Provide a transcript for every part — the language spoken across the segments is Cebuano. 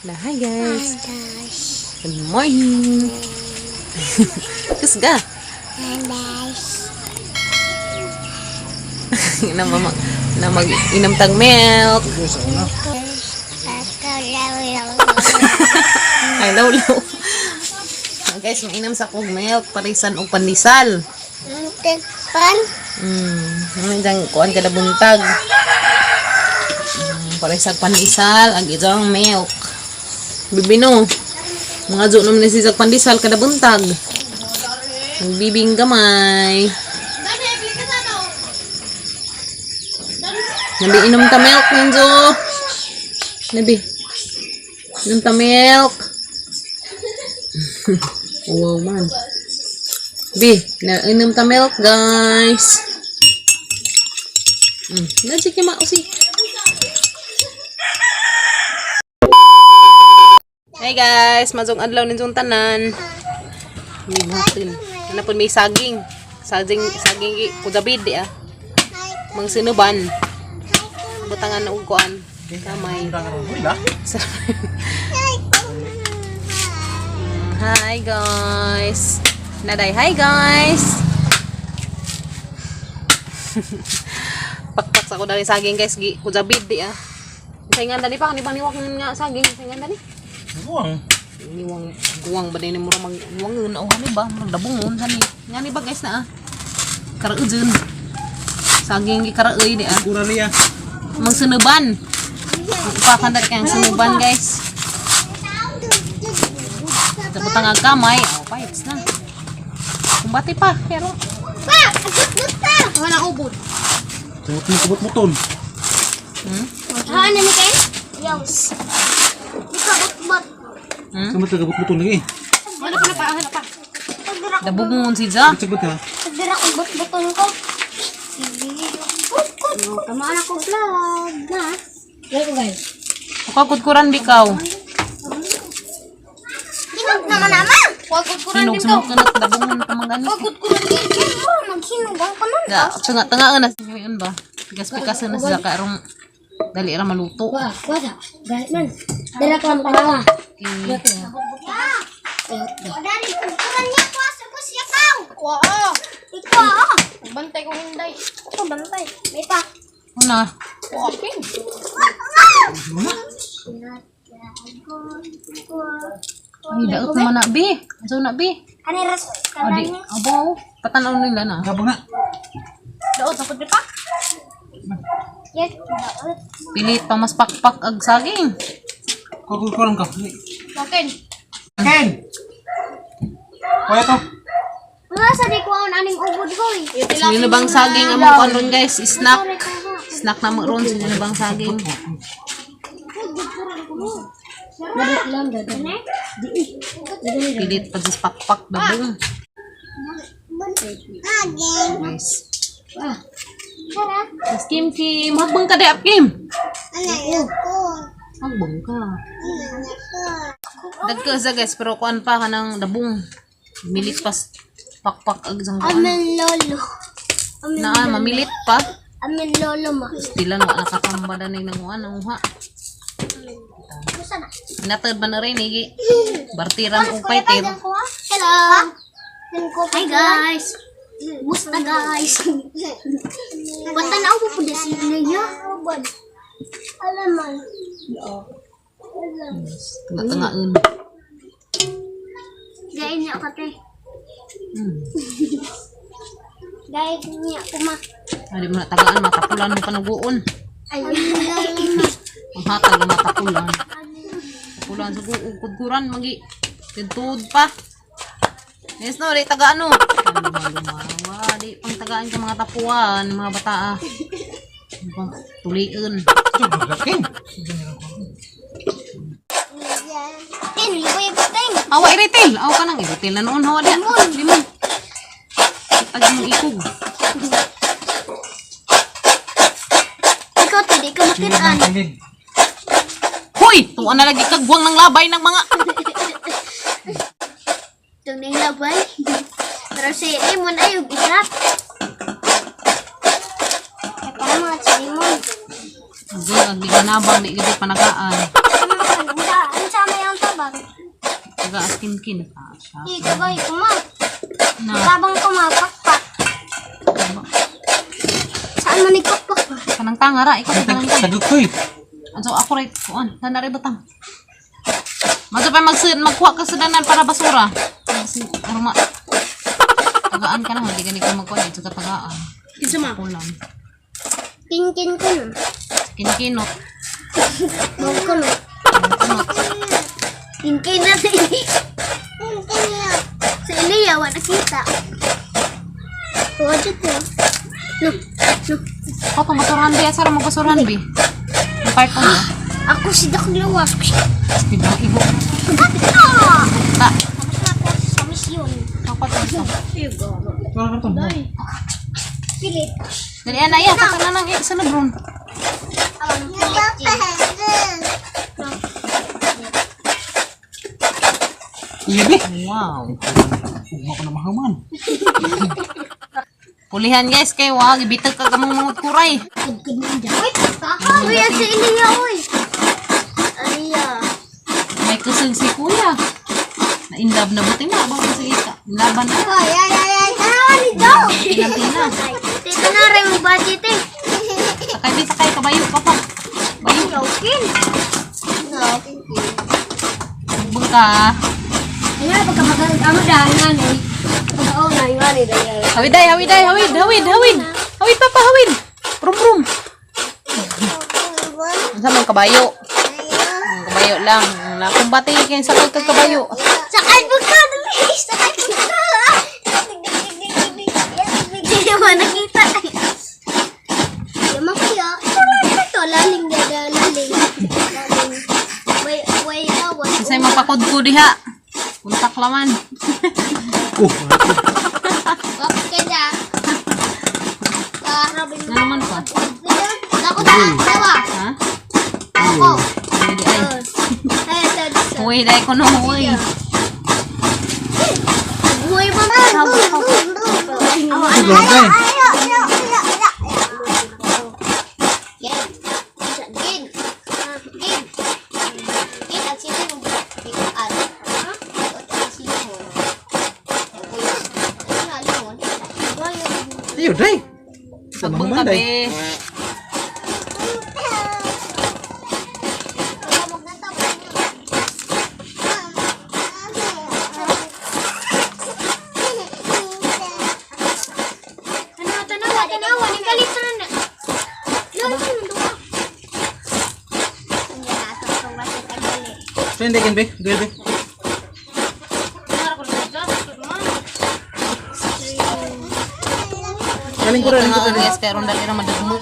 Na, hi guys. Hi guys. Good morning. Kusga. Hi guys. Na mama na mag inom tag milk. Ay lolo. Ah, guys, mainom sa kog milk parisan og pandesal. Pan. Ano diyang kuan kada buntag. Parisag pandesal ag itong milk. Bibino. Mga jo naman ni sisag pandesal kada buntag. Magbibing gamay. Nabi, inom ta milk, Ninjo. Nabi. Inom ta milk. Wow, man. Bi, na inom ta milk, guys. Na sige mausi. Hey guys, mazong adlaw ninyong tanan. May buhatin. Ano po may saging. Saging, saging kudabid di ah. Mang sinuban. Butangan na ugkuan. Kamay. Hi guys. Naday, hi guys. Pakpak sa ko dali saging guys, gi kudabid di ah. Saingan dali pa, kanibang niwak nga saging, saingan dali. Buwang. Niwang guwang ba din mura mag wangon o hani ba magdabungon sani. Ngani ba guys na ah. Karaudon. Saging gi karaoy di ah. Kura niya. Mangsunuban. Ipakan dali kayang sunuban guys. Tapos ang kamay, oh, pipes na. Kumbati pa, pero Pa! Agut pa! Wala ubod. Tubot mo, tubot mo ton. Ano ni Ken? Yes. Di ka bot-bot. Sama taga bot mo ton lagi. Wala pa na pa, wala pa. Dabungon si Ja. Sagot ha. Pagdira ko bot-boton ko. Tama na ko vlog na. Go guys. Pakakudkuran bikaw. Di ba naman naman? Pagkudkuran Hinog sa mga kanat, dabungon pa mga ganit. Pagkudkuran din. Oh, maghinog ang kanon. Ga, tanga tanga na yun ba? Pikas-pikas na siya karong dali ra maluto. Wah, wah, guys man. Dira ko ang panawa. Eh, Dari kudkuran niya ko sa kusya kaw. Wa. Ikaw. Bantay ko hinday. Ako bantay. May pa. Una, ay daot naman na bi. Aso na bi? Ano ras? Adi, abo, patanaw nila na. Gabang na. Daot ako di pa. Yes, daot. Pilit pa mas pakpak ag saging. Kukulang ka. Ken. Ken. Kuya to. Wala sa di ko ang aning ubod ko eh. Sino bang saging ang mga kuan ron guys? Snack. Snack na mo ron sino bang saging? Pilit pa sa pakpak dabong. Aging. Guys. Tara. Mas Kim Kim, hagbang ka di ap Kim. Ano ko? Hagbang ka. Ano ko? Dagko sa guys, pero kuan pa ka ng dabong. Milit pa pakpak ag isang kuan. Amin lolo. Amin, Na mamilit pa. amin lolo ma. Stila no nakakamba na ni nanguan nanguha. Musa na. Natad ba na rin igi? Bartiran og fighter. Hello. Hi guys. Musta guys. Bata na ako po si Leia. Alam mo. Tunga-tungaon. Gaya niya ako te. Gaya niya ako ma. Adi mo na tagaan matapulan mo panuguon. Ay. Ang hatag ang matapulan. Tapulan sa guog kudkuran magi tidtud pa. Yes no, di tagaan no. Lumawa, di pang tagaan ka mga tapuan, mga bata ah. Ano pang tulian. Ken. Tin, liboy ting. Awa iritil, aw ka nang iritil na noon hawa di. Limon, limon. Tag mong ikog. Ikaw te, di ka makitaan. Hoy, tuwa na lagi kagwang ng labay ng mga Tunay labay. Pero si Lemon ay isap. Ito mga si Lemon. Di, di ka nabang, di gid panakaan. Ano sa? Taga askin-kin. Ah, siya. Dito ba ko ma? Na. Tabang ko mapakpak. Saan man ikakpak ba? Kanang tanga ra, ikaw kanang tanga. Tagok ko eh. Anso ako right kuan, tanari batang. Maso pa magsid magkuha ka sa danan para basura. Arma. Tagaan ka na, hindi ka ni ka magkuha dito ka tagaan. Isa ma. Kulang. Kinkin ko na. Kinkinot. Bawag ko na. Kinkin na. Kinkin niya. Sa Ilya, wala nakita. Wajud mo. No, no. Ako to basurahan bi, asa ra magbasurahan bi. Ang karton no. Ako si Dakluwas. Speed ng igo. Ah! Ta. Tapos na ako sa misyon. Ako to. Wala karton. Pilit. Dali ana iya, sa tanan ang isa na bro. Iya be. Wow. Ugma ko na mahaman. Pulihan guys kay wa gibitag ka kamong mga kuray. Uy, ang sa Ilya, uy. Aliyah. May kusog si kuya. Na in love na buti na ba kasi ka. Laban na. Ay, ay, ay, ay. Tanawa nito. Tina-tina. Tito na rin yung budget eh. Sakay bi sakay kabayo pa pa. Bayo. Jokin. Sugbong ka. Ano pagka ano dahil nga ni. Pagka na yung ano dahil. Hawid day, hawid day, hawid, hawid, hawid. Hawid papa, hawid. Brum brum. Unsa man kabayo? Ang kabayo lang. Nakumbati kay sakay kag kabayo. Sakay mo ka, dali. Sakay mo ka. Hindi naman nakita. Yaman kaya. Ito, laling dada, laling. Laling. Way, way, awan. Unsay mapakod ko diha? Kuntak laman. Oh, Okay na. Robin. Nga naman pa. Ako na, dawa. Ha? Ako. Ay, di ay. Ay, ito, Uy, dai ko no, uy. Buhay mo na. Ano eh? Iyo day. Sa Sugbong mahaman ka day. be. Tanawa, tanawa, ninggalit na na. So hindi kin be. Duel be. Galing ko rin. Nga guys, kay ron dali ra madugmo.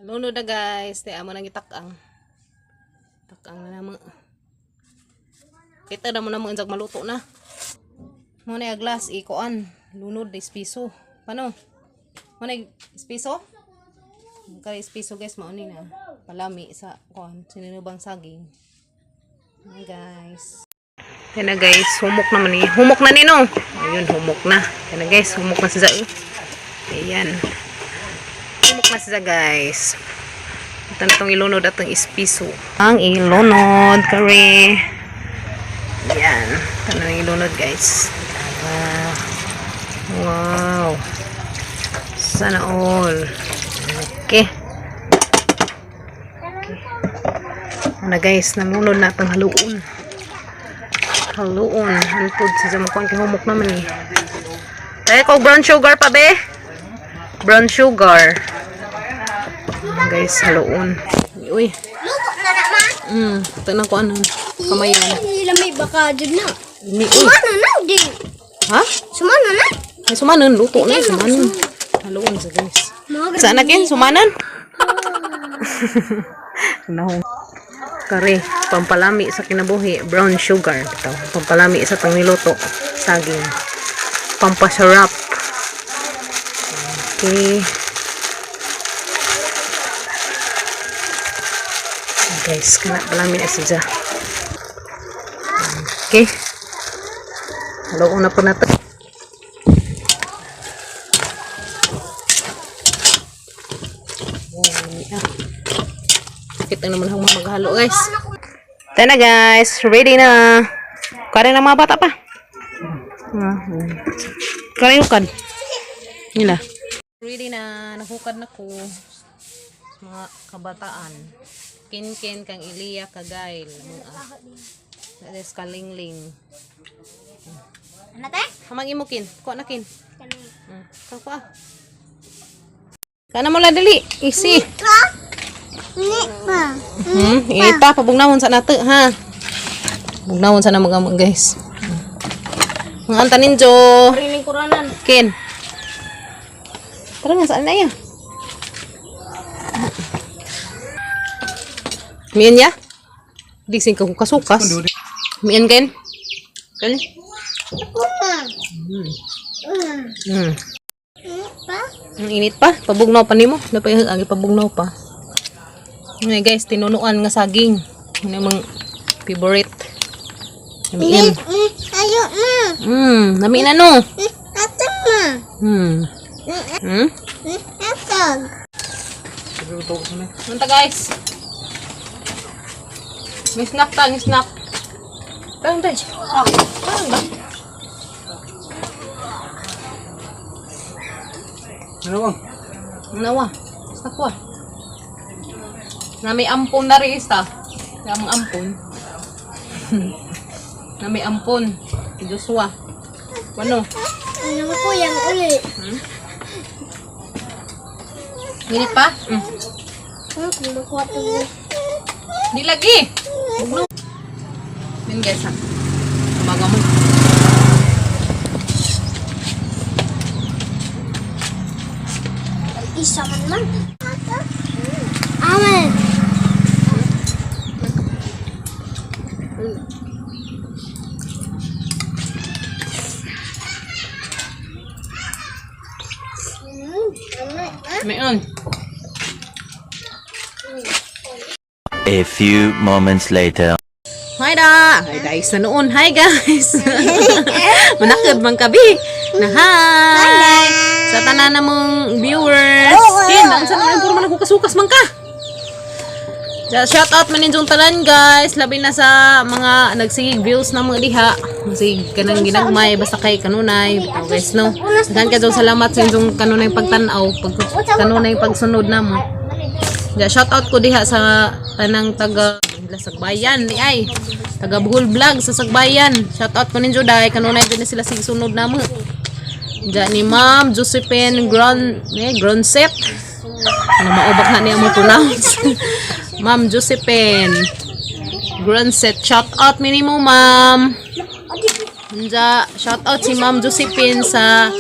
Lunod na guys, te amo nang gitak-ang. Takang na namo. Kita na mo na mo insag maluto na. Mo na yung glass ikuan, lunod is piso. Paano? Mo na piso? Kay piso guys mao ni na. Palami sa kuan sinunubang saging. Hi guys. Yan na guys, humok naman ni. Humok na ni no. Ayun, humok na. Yan na guys, humok na si Zai. Ayan. Humok na siya guys. Ito na itong ilunod at ang ispiso. Ang ilunod, kare. Ayan. Ito na ang ilunod guys. Ah, wow. Sana all. Okay. Okay. Ano guys, namulod na itong haluon. Haluon. Hantod sa zamukuan kay humok naman eh. Tayo ko brown sugar pa be. Brown sugar. Ayan, guys, haluon. Uy. Luto na naman. Ito na ko ano. Kamayan. Lamay baka dyan na. Ni, uy. Sumano na, di. Ha? Sumano na. May sumanon. Luto na. Sumanon. Haluon sa guys. Saan na kin? Sumanon? Nahong. Kare, pampalami sa kinabuhi, brown sugar. Ito, pampalami sa tang niluto, saging. Pampasarap. Okay. Guys, kana palami na siya. Okay. Haluon na po natin. Oh, yeah. Kita naman ang mga maghalo, guys. Tayo na, guys. Ready na. Kare na mga bata pa. Kare hukad. Nila. Ready na. Nahukad na ko. Sa mga kabataan. Kinkin kang Iliya Kagail. Mga That kalingling. Ano te? Hamang imo kin. Kuha na kin. Kani. Kuha. Kana mo la dali. Easy. Ka? Ni pa. Ita pabugnawon sa nato ha. Bugnawon sa na mga guys. Mga anta ninjo. Rining kuranan. Kin. Tara nga saan na ya? Mian ya? Di sing kasukas. Mian kin. Kin. Pa? Ang init pa. Pabugnaw pa nimo. Napay ang ipabugnaw pa. Ngayon guys, tinunuan nga saging. Ano yung mga favorite. Namiin. Ayo na. Namiin ano? Ato na. Ato. Munta guys. May snack ta, may snack. Parang tayo. Ah, parang ba? Ano bang? Nawa. Snack wa. Na may ampon na rin isa. Na may ampon. Na may ampon. Si Joshua. Ano? Ano ko yang uli? Minit pa? Kumukuha to. Di lagi. Bugno. Min guys ha. Umaga mo. Isa man man. Amen. Mayon. A few moments later. Hi da! Hi guys na noon. Hi guys! Manakad man kabi. Na hi! Sa tanan na mong viewers. Kin, ang sa naman puro man kasukas man ka. Shout out man ninyong tanan guys. Labi na sa mga nagsigig views na mga diha. Masig kanang ginagmay basta kay kanunay. Bitaw, guys no. Daghan ka salamat sa inyong kanunay pagtan-aw, pag kanunay pagsunod namo. Ja, shout out ko diha sa tanang taga Sagbayan ni ay. Taga Bohol Vlog sa Sagbayan. Shout out ko ninyo dai kanunay jud ni sila sig sunod namo. Ja ni Ma'am Josephine Gron eh Gronset. Ano maubak na niya mo pronounce. Ma'am Josephine Gronset. Shout out minimo ma'am. Ja, shout out si Ma'am Josephine sa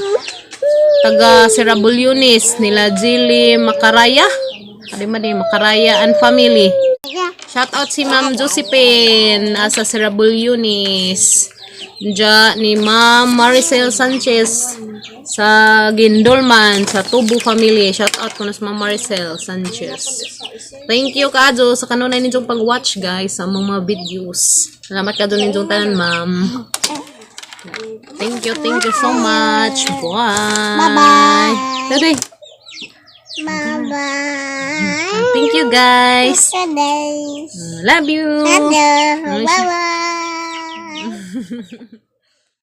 taga Sirabul nila Jilly Makaraya. Adi man di Makaraya and family. Shout out si Ma'am Josephine sa Sirabul Yunis. Ja ni Ma'am Maricel Sanchez sa Gindolman sa Tubo family. Shout out ko na sa Ma'am Maricel Sanchez. Thank you kaadyo sa kanunay ninyong pag-watch guys sa mga videos. Salamat kaadyo ninyong tanan ma'am. Thank you so much. Bye. Bye-bye. Bye-bye. Bye-bye. Thank you guys. Bye. Love you. Hello. Bye-bye.